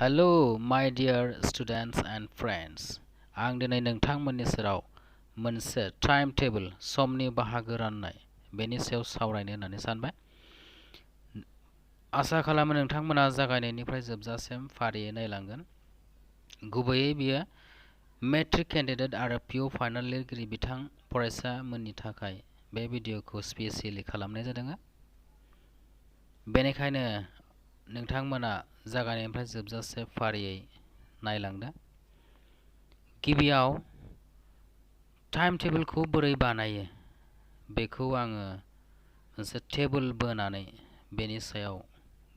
Hello, my dear students and friends. आं दिनै नोंथांमोननि सेराव मोनसे टाइम टेबल समनि बाहागो राननाय बेनि सायाव सावरायनो होननानै सानबाय। आसा खालामो नोंथांमोना जागायनायनिफ्राय जोबजासिम फारियै नायलांगोन। गुबैयै बियो मेट्रिक केन्डिडेट आरो पिअ फाइनाल लिरगिरि बिथां फरायसामोननि थाखाय बे भिडिअखौ स्पेसियेलि खालामनाय जादों। बेनिखायनो नोंथांमोना जागायनायनिफ्राय जोबजासे फारियै नायलांदो। गिबियाव टाइम टेबलखौ बोरै बानायो बेखौ आङो मोनसे टेबल बोनानै बेनि सायाव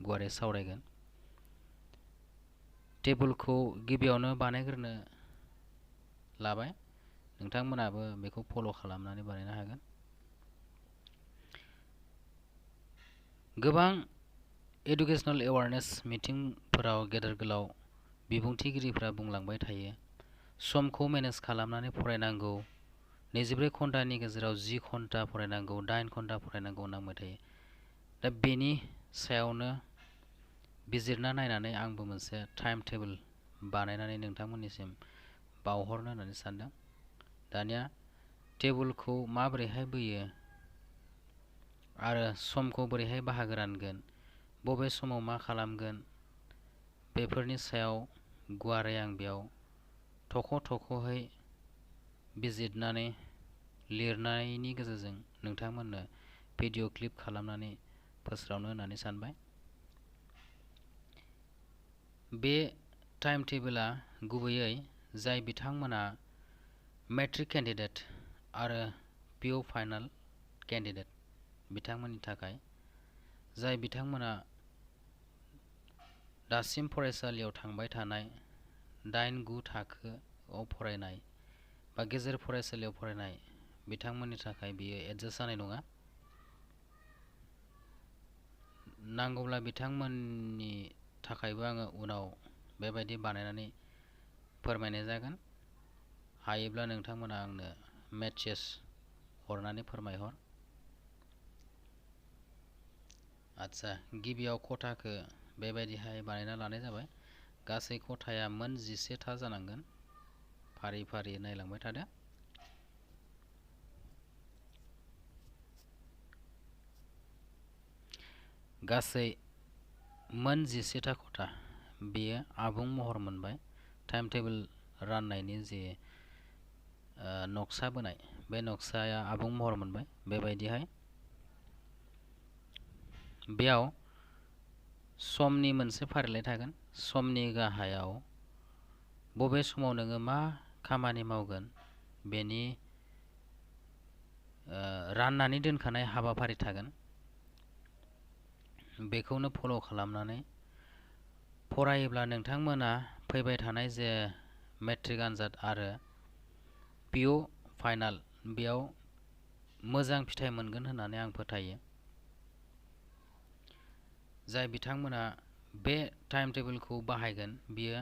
गुवारै सावरायगोन। टेबलखौ गिबियावनो बानायग्रोनो लाबाय। नोंथांमोनाबो बेखौ फल' खालामनानै बानायनो हागोन। गोबां एडुकेशनल एवारनेस मिटिंफोराव गेदेर गोलाव बिबुंथिगिरिफ्रा बुंलांबाय थायो, समखौ मेनेज खालामनानै फरायनांगौ, 24 घन्टानि गेजेराव 10 घन्टा फरायनांगौ, 8 घन्टा फरायनांगौ होननांबाय थायो। दा बेनि सायावनो बिजिरना नायनानै आंबो मोनसे टाइम टेबल बानायनानै नोंथांमोननिसिम बावहरनो होननानै सानदों। दानिया टेबलखौ माबोरैहाय बोयो आरो समखौ बोरैहाय बाहागो रानगोन, बबे समाव मा खालामगोन, बेफोरनि सायाव गुवारै आं बेयाव थख' थख'है बिजिरनानै लिरनायनि गेजेरजों नोंथांमोननो भिडिअ क्लिप खालामनानै फोस्रावनो होननानै सानबाय। बे टाइम टेबोला गुबैयै जाय बिथांमोना मेट्रिक केन्डिडेट आरो पिअ फाइनाल केन्डिडेट बिथांमोननि थाखाय, जाय बिथांमोना दासिम फरायसालियाव थांबाय थानाय 8-9 थाखोआव फरायनाय बा गेजेर फरायसालियाव फरायनाय बिथांमोननि थाखाय बियो एडजास्ट जानाय नङा। नांगौब्ला बिथांमोननि थाखायबो आङो उनाव बेबायदि बानायनानै फोरमायनाय जागोन। हायोब्ला नोंथांमोना आंनो मेसेज हरनानै फोरमायहर। आदसा, गिबियाव खथाखौ बेबायदिहाय बानायना लानाय जाबाय। गासै खथाया मोन 11था जानांगोन। फारि फारि नायलांबाय थादो। गासै मोन 11था खथा, बेयो आबुं महर मोनबाय। टाइम टेबल राननायनि जे नक्सा बोनाय, बे नक्साया आबुं महर मोनबाय। बेबायदिहाय बेयाव समनि मोनसे फारिलाइ थागोन। समनि गाहायाव बबे समाव नोङो मा खामानि मावगोन बेनि राननानै दोनखानाय हाबाफारि थागोन। बेखौनो फल' खालामनानै फरायोब्ला नोंथांमोना फैबाय थानाय जे मेट्रिक आनजाद आरो पिअ फाइनाल, बेयाव मोजां फिथाइ मोनगोन होननानै आं फोथायो। जाय बिथांमोना बे टाइम टेबलखौ बाहायगोन, बियो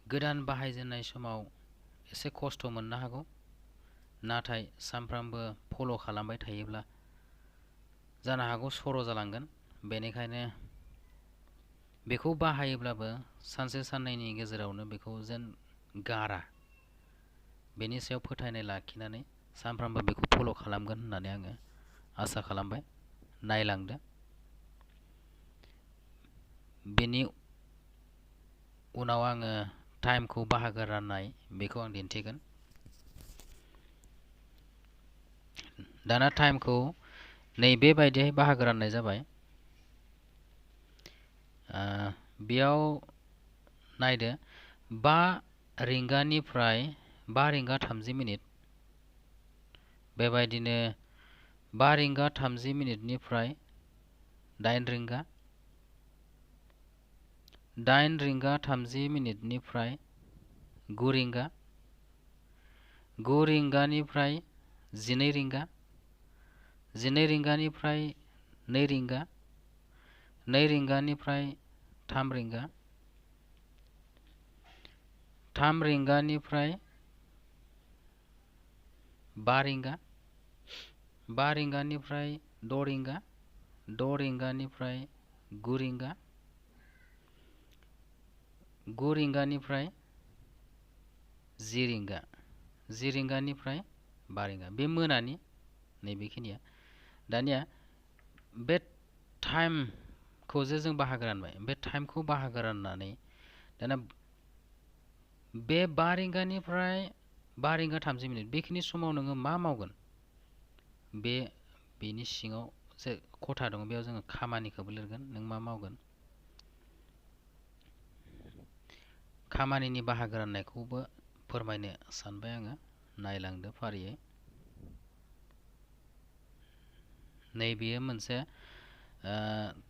गोदान बाहायजेननाय समाव एसे खस्थ' मोननो हागौ, नाथाय सानफ्रामबो फल' खालामबाय थायोब्ला जानो हागौ सर' जालांगोन। बेनिखायनो बेखौ बाहायोब्लाबो सानसे साननैनि गेजेरावनो बेखौ जेन गारा, बेनि सायाव फोथायनाय लाखिनानै सानफ्रामबो बेखौ फल' खालामगोन होननानै आङो आसा खालामबाय। नायलांदो। बेनि उनाव आङो टाइमखौ बाहागो राननाय बेखौ आं दिन्थिगोन। दाना टाइमखौ नैबेबायदिहाय बाहागो राननाय जाबाय। बेयाव नायदो, 5 रिंगानिफ्राय 5 रिंगा 30 मिनिट, बेबायदिनो 5 रिंगा 30 मिनिटनिफ्राय 8 रिंगा, 8 रिंगा 30 मिनिटनिफ्राय 9 रिंगा, 9 रिंगानिफ्राय 12 रिंगा, 12 रिंगानिफ्राय 2 रिंगा, 2 रिंगानिफ्राय 3 रिंगा, 3 रिंगानिफ्राय 5 रिंगा, 5 रिंगानिफ्राय 6 रिंगा, 6 रिंगानिफ्राय 9 रिंगा, 9 रिंगानिफ्राय 10 रिंगा 10 रिंगानिफ्राय 5 रिंगा बे मोनानि नैबेखिनिया दानिया बे टाइमखौ जे जों बाहागो रानबाय बे टाइमखौ बाहागो राननानै दाना बे 5 रिंगानिफ्राय 5 रिंगा 30 मिनिट बेखिनि समाव नोङो मा मावगोन बेनि सिङाव जे खथा दङ बेयाव जोङो खामानिखौबो लिरगोन नों मा मावगोन खामानिनि बाहागो राननायखौबो फोरमायनो सानबाय आङो नायलांदो फारियै नैबेयो मोनसे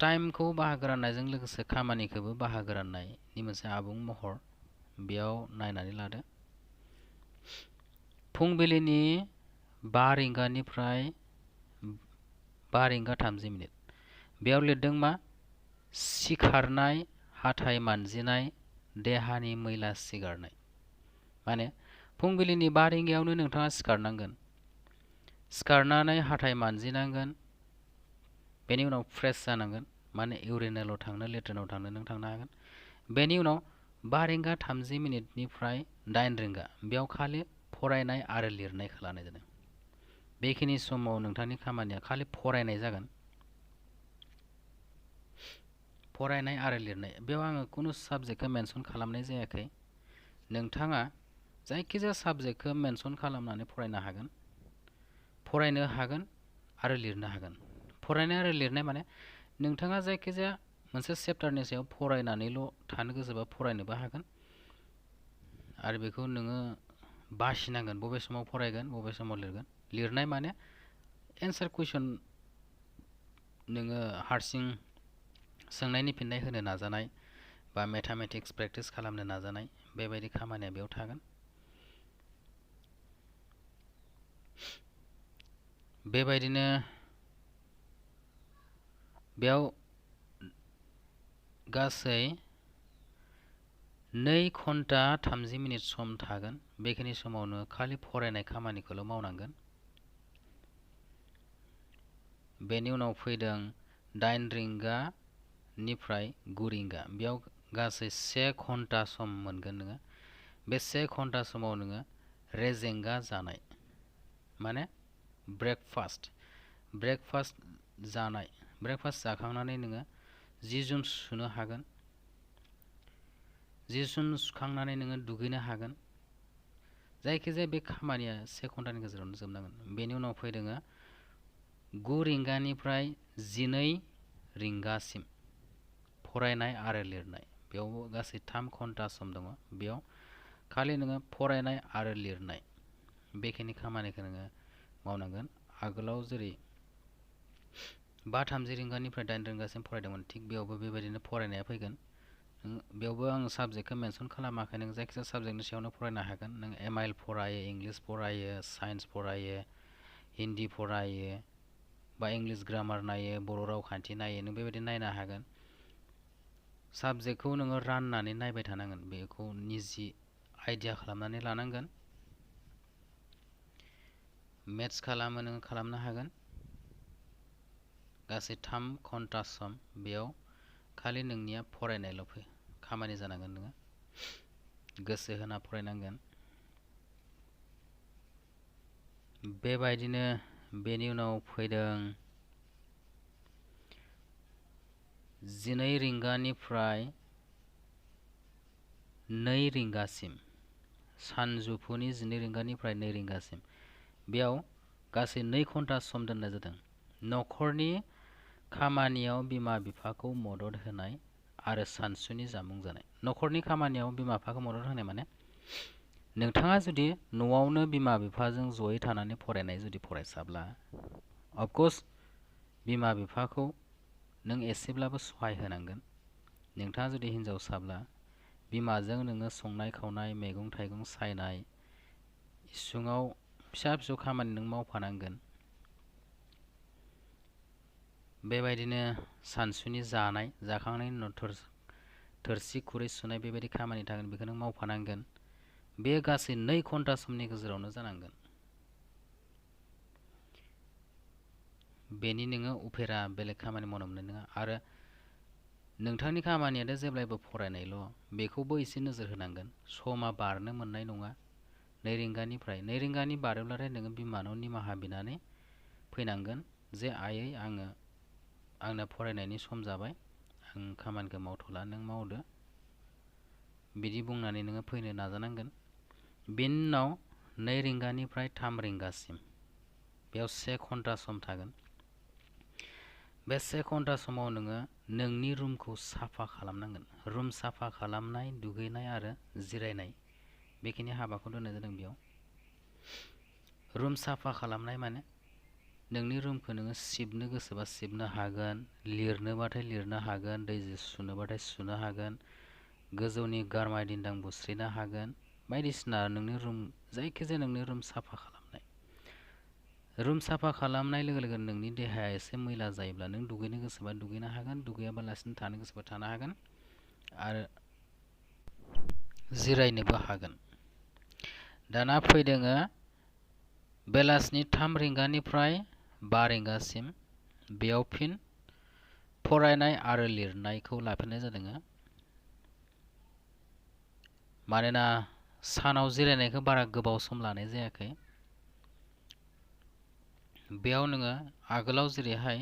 टाइमखौ बाहागो राननायजों लोगोसे खामानिखौबो बाहागो राननायनि मोनसे आबुं महर बेयाव नायनानै लादो फुंबिलिनि 5 रिंगानिफ्राय 5 रिंगा 30 मिनिट बेयाव लिरदों मा सिखारनाय हाथाय मानजिनाय देहानि मैला सिगारनाय माने फुंबिलिनि 5 रिंगायावनो नोंथाङा सिखारनांगोन सिखारनानै हाथाय मानजिनांगोन बेनि उनाव फ्रेश जानांगोन माने इउरिनेलाव थांनो लेट्रिनाव थांनो नों थांनो हागोन बेनि उनाव 5 रिंगा 30 मिनिटनिफ्राय 8 रिंगा बेयाव खालि फरायनाय आरो लिरनायखौ लानाय जादों बेखिनि समाव नोंथांनि खामानिया खालि फरायनाय जागोन फरायनाय आरो लिरनाय बेयाव आङो कुनु साबजेक्टखौ मेनसन खालामनाय जायाखै नोंथाङा जायखिजाया साबजेक्टखौ मेनसन खालामनानै फरायनो हागोन आरो लिरनो हागोन फरायनाय आरो लिरनाय माने नोंथाङा जायखिजाया मोनसे चेप्टारनि सायाव फरायनानैल' थानो गोसोबा फरायनोबो हागोन आरो बेखौ नोङो बासिनांगोन बबे समाव फरायगोन बबे समाव लिरगोन लिरनाय माने एन्सार कुइसन नोङो हारसिं सोंनायनि फिननाय होनो नाजानाय बा मेथामेटिक्स प्रेक्टिस खालामनो नाजानाय बेबायदि खामानिया बेयाव थागोन बेबायदिनो बेयाव गासै 2 घन्टा 30 मिनिट सम थागोन बेखिनि समावनो खालि फरायनाय खामानिखौल' मावनांगोन बेनि उनाव फैदों 8 रिंगानिफ्राय 9 रिंगा बेयाव गासै 1 घन्टा सम मोनगोन नोङो बे 1 घन्टा समाव नोङो रेजेंगा जानाय माने ब्रेकफास्ट जानाय ब्रेकफास्ट जाखांनानै नोङो जि जोम सुनो हागोन जि जोम सुखांनानै नोङो दुगैनो हागोन जायखिजाया बे खामानिया 1 घन्टानि गेजेरावनो जोबनांगोन बेनि उनाव फैदों 9 रिंगानिफ्राय 12 रिंगासिम फरायनाय आरो लिरनाय बेयाव गासै 3 घन्टा सम दङ बेयाव खालि नोङो फरायनाय आरो लिरनाय बेखिनि खामानिखौ नोङो मावनांगोन आगोलाव जेरै 5:30 रिंगानिफ्राय 8 रिंगासिम फरायदोंमोन थिग बेयावबो बेबायदिनो फरायनाया फैगोन बेयावबो आं साबजेक्टखौ मेनसन खालामाखै नों जायखिजाया साबजेक्टनि सायावनो फरायनो हागोन नों एमआइएल फरायो इंलिश फरायो साइन्स फरायो हिन्दी फरायो बा इंलिश ग्रामार नायो बर' रावखान्थि नायो नों बेबायदि नायनो हागोन साबजेक्टखौ नोङो राननानै नायबाय थानांगोन बेखौ निजि आइडिया खालामनानै लानांगोन मेथ्स खालामो नोङो खालामनो हागोन गासै 3 घन्टा सम बेयाव खालि नोंनिया फरायनायल' खामानि जानांगोन नोङो गोसो होना फरायनांगोन बेबायदिनो बेनि उनाव फैदों 12 रिंगानिफ्राय 2 रिंगासिम सानजौफुनि 12 रिंगानिफ्राय 2 रिंगासिम बेयाव गासै 2 घन्टा सम दोननाय जादों न'खरनि खामानियाव बिमा बिफाखौ मदद होनाय आरो सानसुनि जामुं जानाय न'खरनि खामानियाव बिमा बिफाखौ मदद होनाय माने नोंथाङा जुदि न'आवनो बिमा बिफाजों जयै थानानै फरायनाय जुदि फरायसाब्ला अफकर्स बिमा बिफाखौ नों एसेब्लाबो सहाय होनांगोन नोंथाङा जुदि हिनजावसाब्ला बिमाजों नोङो संनाय खावनाय मैगं थाइगं सायनाय इसिङाव फिसा फिसौ खामानि नों मावफानांगोन बेबायदिनो सानसुनि जानाय जाखांनायनि उनाव थोरसि खुरै सुनाय बेबायदि खामानि थागोन बेखौ नों मावफानांगोन बे गासै 2 घन्टा समनि गेजेरावनो जानांगोन बेनि नोङो उफेरा बेलेग खामानि मावनो मोननाय नङा आरो नोंथांनि खामानिया जेब्लायबो फरायनायल' बेखौबो एसे नोजोर होनांगोन। समा बारनो मोननाय नङा। 2 रिंगानिफ्राय 2 रिंगानि बारोब्लाथाय नोङो बिमानाव निमाहा बिनानै फैनांगोन जे आयै आंना फरायनायनि सम जाबाय, आं खामानिखौ मावथ'ला, नों मावदो, बिदि बुंनानै नोङो फैनो नाजानांगोन। बेनि उनाव 2 रिंगानिफ्राय 3 रिंगासिम बेयाव 1 घन्टा सम थागोन। बे 1 घन्टा समाव नोङो नोंनि रुमखौ साफा खालामनांगोन। रुम साफा खालामनाय, दुगैनाय आरो जिरायनाय बेखिनि हाबाखौ दोननाय जादों बेयाव। रुम साफा खालामनाय माने नोंनि रुमखौ नोङो सिबनो गोसोबा सिबनो हागोन, लिरनोबाथाय लिरनो हागोन, दै सुनोबाथाय सुनो हागोन, गोजौनि गारमाय दिन्दां बुस्रिनो हागोन, बायदिसिना नोंनि रुम, जायखिजाया नोंनि रुम साफा खालामनाय। रुम साफा खालामनाय लोगो लोगो नोंनि देहाया एसे मैला जायोब्ला नों दुगैनो गोसोबा दुगैनो हागोन, दुगैयाबालासिनो थानो गोसोबा थानो हागोन आरो जिरायनोबो हागोन। दाना फैदोङो बेलासिनि 3 रिंगानिफ्राय 5 रिंगासिम बेयाव फिन फरायनाय आरो लिरनायखौ लाफिननाय जादों। मानोना सानाव जिरायनायखौ बारा गोबाव सम लानाय जायाखै। बेयाव नोङो आगोलाव जेरैहाय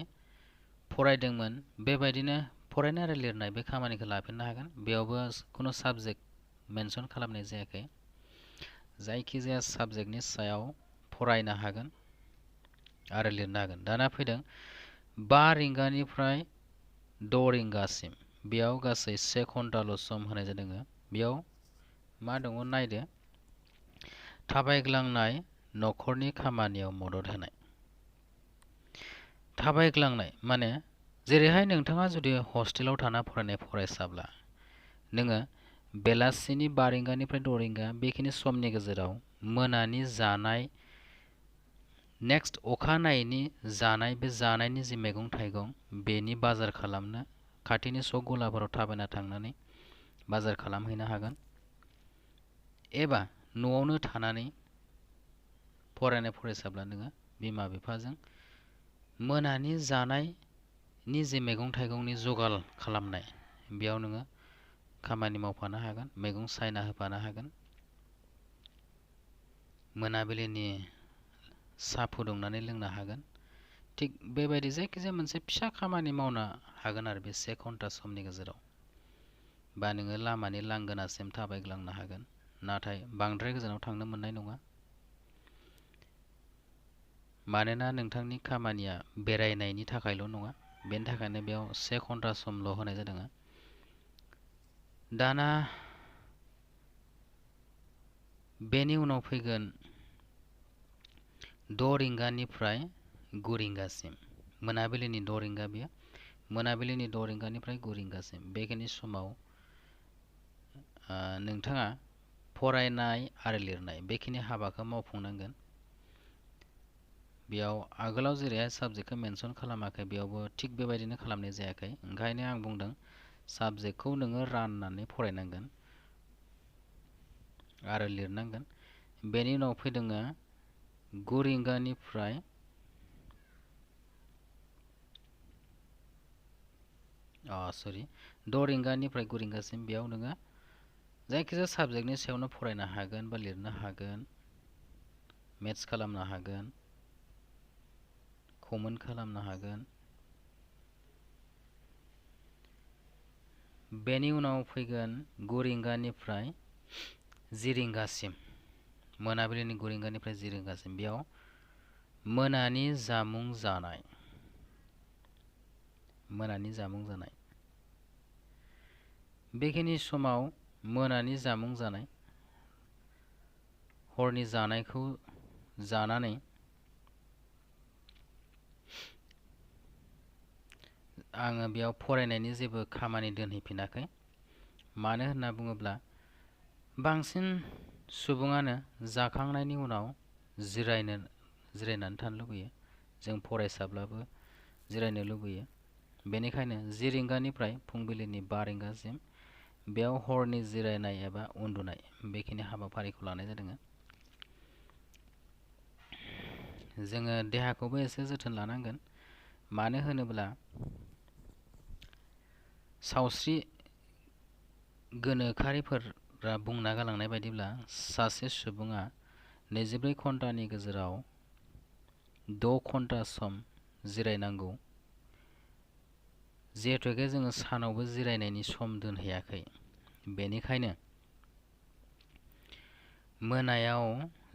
फरायदोंमोन बेबायदिनो फरायनाय आरो लिरनाय बे खामानिखौ लाफिननो हागोन। बेयावबो खुनु साबजेक्ट मेनसन खालामनाय जायाखै। जायखिजाया साबजेक्टनि सायाव फरायनो हागोन आरो लिरनो हागोन। दाना फैदों 5 रिंगानिफ्राय 6 रिंगासिम बेयाव गासै 1 घन्टाल' सम होनाय जादों। बेयाव मा दङ नायदो। थाबायग्लांनाय, न'खरनि खामानियाव मदद होनाय। थाबायग्लांनाय माने जेरैहाय नोंथाङा जुदि हस्टेलाव थाना फरायनाय फरायसाब्ला नोङो बेलासिनि 5 रिंगानिफ्राय 6 रिंगा बेखिनि समनि गेजेराव मोनानि जानाय, नेक्स्ट अखानायैनि जानाय, बे जानायनि जि मैगं थाइगं बेनि बाजार खालामनो खाथिनि सक गलाफोराव थाबायना थांनानै बाजार खालामहैनो हागोन। एबा न'आवनो थानानै फरायनाय फरायसाब्ला नोङो बिमा बिफाजों मोनानि जानायनि जे मैगं थाइगंनि जगार खालामनाय बेयाव नोङो खामानि मावफानो हागोन, मैगं सायना होफानो हागोन, मोनाबिलिनि साहा फुदुंनानै लोंनो हागोन। थिग बेबायदि जायखिजाया मोनसे फिसा खामानि मावनो हागोन आरो बे 1 घन्टा समनि गेजेराव। बा नोङो लामानि लांगोनासिम थाबायग्लांनो हागोन, नाथाय बांद्राय गोजानाव थांनो मोननाय नङा। मानोना नोंथांनि खामानिया बेरायनायनि थाखायल' नङा, बेनि थाखायनो बेयाव 1 घन्टा समल' होनाय जादों। दाना बेनि उनाव फैगोन 6 रिंगानिफ्राय 9 रिंगासिम मोनाबिलिनि 6 रिंगा बेयो। मोनाबिलिनि 6 रिंगानिफ्राय 9 रिंगासिम बेखिनि समाव नोंथाङा फरायनाय आरो लिरनाय बेखिनि हाबाखौ मावफुंनांगोन। बेयाव आगोलाव जेरैहाय साबजेक्टखौ मेनसन खालामाखै बेयावबो थिग बेबायदिनो खालामनाय जायाखै। ओंखायनो आं बुंदों साबजेक्टखौ नोङो राननानै फरायनांगोन आरो लिरनांगोन। बेनि उनाव फैदों 9 रिंगानिफ्राय 6 रिंगानिफ्राय 9 रिंगासिम बेयाव नोङो जायखिजाया साबजेक्टनि सायावनो फरायनो हागोन बा लिरनो हागोन, मेथ्स खालामनो हागोन, कमन खालामनो हागोन। बेनि उनाव फैगोन 9 रिंगानिफ्राय 10 रिंगासिम मोनाबिलिनि 9 रिंगानिफ्राय 10 रिंगासिम बेयाव मोनानि जामुं जानाय। मोनानि जामुं जानाय बेखिनि समाव मोनानि जामुं जानाय, हरनि जानायखौ जानानै आङो बेयाव फरायनायनि जेबो खामानि दोनहैफिनाखै। मानो होनना बुङोब्ला बांसिन सुबुङानो जाखांनायनि उनाव जिरायनानै थानो लुबैयो। जों फरायसाब्लाबो जिरायनो लुबैयो। बेनिखायनो 10 रिंगानिफ्राय फुंबिलिनि 5 रिंगासिम बेयाव हरनि जिरायनाय एबा उन्दुनाय बेखिनि हाबाफारिखौ लानाय जादों। जोङो देहाखौबो एसे जोथोन लानांगोन। मानो होनोब्ला सावस्रि गोनोखोआरिफोरा बुंना गालांनाय बायदिब्ला सासे सुबुङा 24 घन्टानि गेजेराव 6 घन्टा सम जिरायनांगौ। जिहेथुके जोङो सानावबो जिरायनायनि सम दोनहैयाखै, बेनिखायनो मोनायाव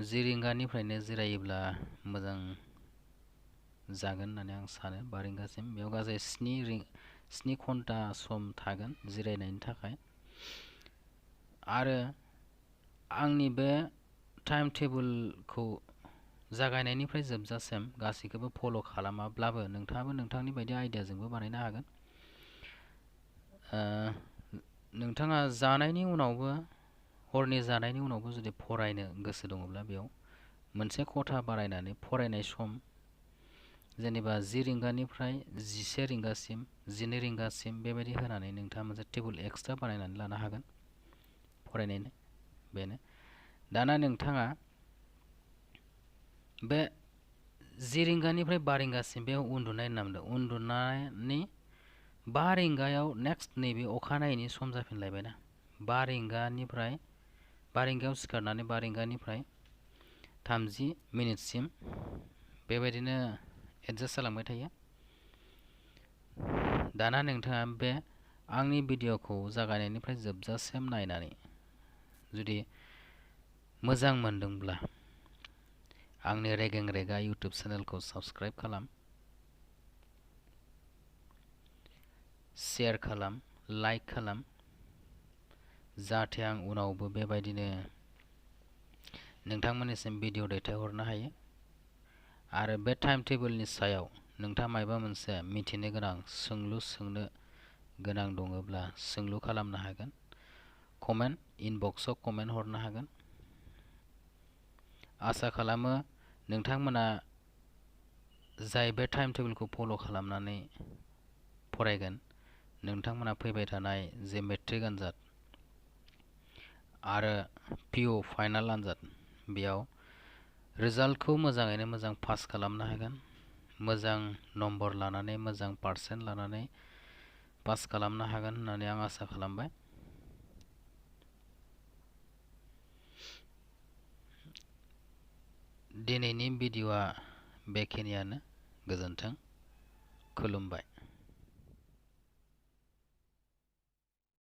10 रिंगानिफ्रायनो जिरायोब्ला मोजां जागोन होननानै आं सानो। 12 रिंगासिम बेयाव गासै 7 घन्टा सम थागोन जिरायनायनि थाखाय। आरो आंनि बे टाइम टेबोलखौ जागायनायनिफ्राय जोबजासिम गासैखौबो फल' खालामाब्लाबो नोंथाङाबो नोंथांनि बायदि आइडियाजोंबो बानायनो हागोन। नोंथाङा जानायनि उनावबो, हरनि जानायनि उनावबो जुदि फरायनो गोसो दङब्ला बेयाव मोनसे खथा बारायनानै फरायनाय सम जेनेबा 10 रिंगानिफ्राय 11 रिंगासिम 12 रिंगासिम बेबायदि होनानै नोंथाङा मोनसे टेबोल एक्सट्रा बानायनानै लानो हागोन फरायनायनि। बेनो दाना नोंथाङा बे 10 रिंगानिफ्राय 12 रिंगासिम बे उन्दुनाय होनना बुंदों। उन्दुनायनि 5 रिंगायाव नेक्स्ट नैबे अखानायैनि सम जाफिनलायबायना। 5 रिंगायाव सिखारनानै 5 रिंगानिफ्राय 30 मिनिटसिम बेबायदिनो एडजास्ट जालांबाय थायो। दाना नोंथाङा बे आंनि भिडिअ'खौ जागायनायनिफ्राय जोबजासिम नायनानै जुदि मोजां मोनदोंब्ला आंनि रेगें रेगा इउटुब चेनेलखौ साबस्क्राइब खालाम, शेयार खालाम, लाइक खालाम, जाहाथे आं उनावबो बेबायदिनो नोंथांमोननिसिम भिडिअ दैथायहरनो हायो। आरो बे टाइम टेबोलनि सायाव नोंथाङा माबा मोनसे मिथिनो गोनां सोंलु सोंनो गोनां दङब्ला सोंलु खालामनो हागोन। इनबक्सआव कमेन्ट हरनो हागोन। आसा खालामो नोंथांमोना जाय बे टाइम टेबोलखौ फल' खालामनानै फरायगोन, नोंथांमोना फैबाय थानाय जे मेट्रिक आनजाद आरो पिअ फाइनाल आनजाद बेयाव रिजाल्टखौ मोजाङैनो मोजां पास खालामनो हागोन। मोजां नम्बर लानानै, मोजां पार्सेन्ट लानानै पास खालामनो हागोन होननानै आं आसा खालामबाय। दिनैनि भिडिअ'आ बेखिनियानो। गोजोन्थों, खुलुमबाय।